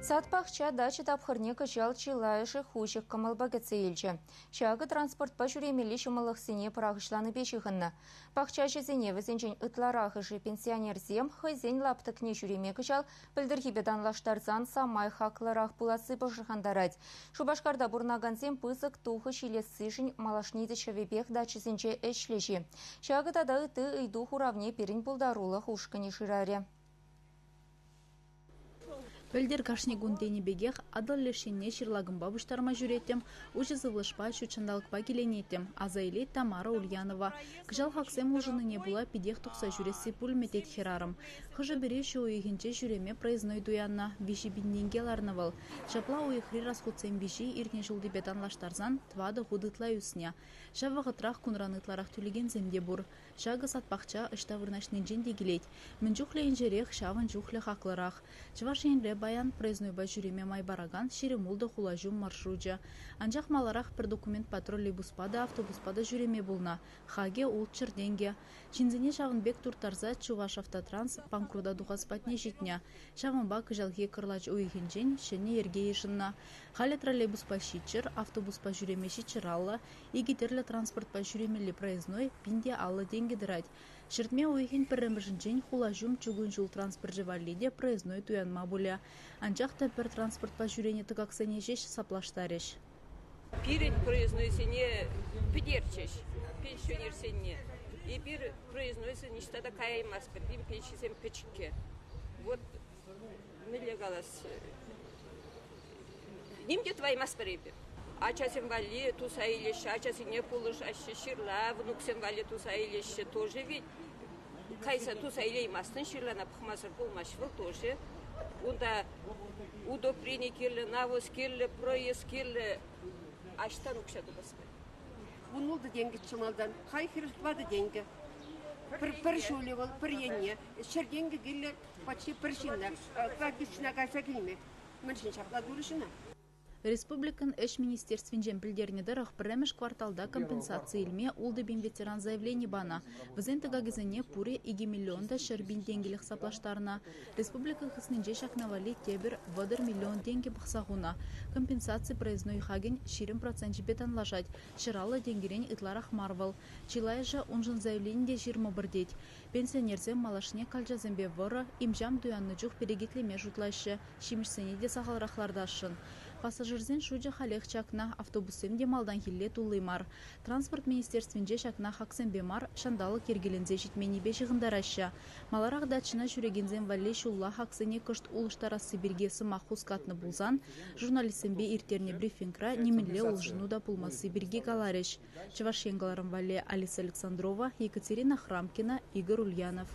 Сад-пахча дача тапхӑрне кӑҫал чылайӑшӗ хуҫӑк кӑмӑлпа кӗтсе илчӗ. Ҫакӑ транспортпа ҫӳремелли ҫӑмӑллӑхсене пӑрахӑҫланипе ҫыхӑннӑ. Пахчаҫӑсене вӗсенчен ытларахӑшӗ пенсионерсем хӑйсен лаптӑкне ҫӳреме кӑҫал пӗлтӗрхипе танлаштарсан самай хаклӑрах пуласси пӑшӑрхантарать. Шупашкарта пурӑнакансем пысӑк тухӑҫ илессишӗн малашне те ҫӑвӗпех дачӑсенче ӗҫлӗҫ-и? Ҫакӑ тата ытти ыйту хуравне пирӗн пултарулӑх ушкӑнӗ шырарӗ. Пӗлтӗр кашни кун тенӗ пекех Атӑл леш енне ҫырла-кӑмпа пуҫтарма ҫӳреттӗм, уҫӑ сывлӑшпа, ҫут ҫанталӑкпа киленеттӗм, аса илет Тамара Ульянова. Кӑҫал хаксем улшӑннине пула питех тухса ҫӳресси пулмӗ, тет хӗрарӑм. Хӑшӗ-пӗри ҫу уйӑхӗнче ҫӳреме проездной туяннӑ, 3000 тенке ларнӑ вӑл. Ҫапла уйӑхри расхутсен виҫи иртнӗ ҫултипе танлаштарсан тӑватӑ хут ытла ӳснӗ. Ҫав вӑхӑтрах кунран ытларах тӳлекенсем те пур. Ҫакӑ сад-пахча ӑҫта вырнаҫнинчен те килет. Мӗн чухлӗ инҫерех, ҫавӑн чухлӗ хаклӑрах. Чӑваш Енре паян проезднойпа ҫӳреме май паракан 26 хулаҫум маршручӗ. Анчах маларах пӗр документпа троллейбуспа та, автобуспа та ҫӳреме пулнӑ. Хакӗ ултҫӗр тенкӗ. Ҫынсене ҫавӑн пек турттарса Чувашавтотранс панкрута тухас патне ҫитнӗ. Ҫавӑнпа кӑҫалхи кӑрлач уйӑхӗнчен ҫӗнӗ йӗрке йышӑннӑ. Халӗ троллейбуспа ҫиччӗр, автобуспа ҫӳреме ҫиччӗр аллӑ, Икӗ тӗрлӗ транспортпа ҫӳремелли проездной 1050 тенкӗ тӑрать. Ҫӗртме уйӑхӗн пӗрремӗшӗнчен хулаҫум чукун ҫул транспорчӗ валли те проездной туянма пулӗ. Анчах та пӗр транспортпа ҫӳренӗ тӑкаксене ҫеҫ саплаштарӗҫ. Пирӗн проезднойсене пӗтерчӗҫ, пенсионерсенне. Эпир проезднойсӑр ниҫта та каяймастпӑр, пирӗн пенсисем пӗчӗккӗ. Вот мӗнле калас, ним те тӑваймастпӑр эпир. Ачасем валли туса илеҫҫӗ, ачасене пулӑшаҫҫӗ, ҫырла внуксем валли туса илеҫҫӗ. Тоже ведь кайса туса илеймастӑн, ҫырлана пӑхмасӑр пулмасть вӑл тоже. Унта удобрени кирлӗ, навоз кирлӗ, проезд кирлӗ. Аҫтан укҫа тупас пулать? 16 тенкӗччӗ малтан, халь 44 тенкӗ. Пӗр ҫулӗ вӑл, пӗр енне. 100 тенкӗ кирлӗ почти пӗр ҫынна. Кладбищӑна кайса килме. Мӗншӗн ҫапла турӗҫ ӑна? Республикӑн Ӗҫ министерствинчен пӗлтернӗ тӑрӑх, пӗрремӗш кварталта компенсаци илме 6 000 ветеран заявлени панӑ. Вӗсен тӑкакӗсене пурӗ 2 миллион та 100 пин тенкӗлӗх саплаштарнӑ. Республика хыснинче ҫакна валли тепӗр 30 миллион тенкӗ пӑхса хунӑ. Компенсаци проездной хакӗн 20 проценчӗпе танлашать, 150 тенкӗрен ытларах мар вӑл. Чылайӑшӗ уншӑн заявлени те ҫырмӑпӑр тет. Пенсионерсем малашне калчасемпе вӑрӑ, им-ҫам туяннӑ чух перекетлеме шутлаҫҫӗ, ҫимӗҫсене те сахалрах лартасшӑн. Пассажирсен шучӗ халех чакнӑ, автобуссем те малтанхилле тулли мар. Транспорт министерствинче ҫакна хаксемпе мар, ҫанталӑк йӗркеленсе ҫитменнипе ҫыхӑнтараҫҫӗ. Маларах дачӑна ҫӳрекенсем валли ҫулла хаксене кӑшт улӑштарасси пирки сӑмах хускатнӑ пулсан, журналистсемпе ирттернӗ брифингра нимӗнле улшӑну та пулмасси пирки каларӗҫ. Чӑваш Ен кӑларӑм валли Алиса Александрова, Екатерина Храмкина, Игорь Ульянов.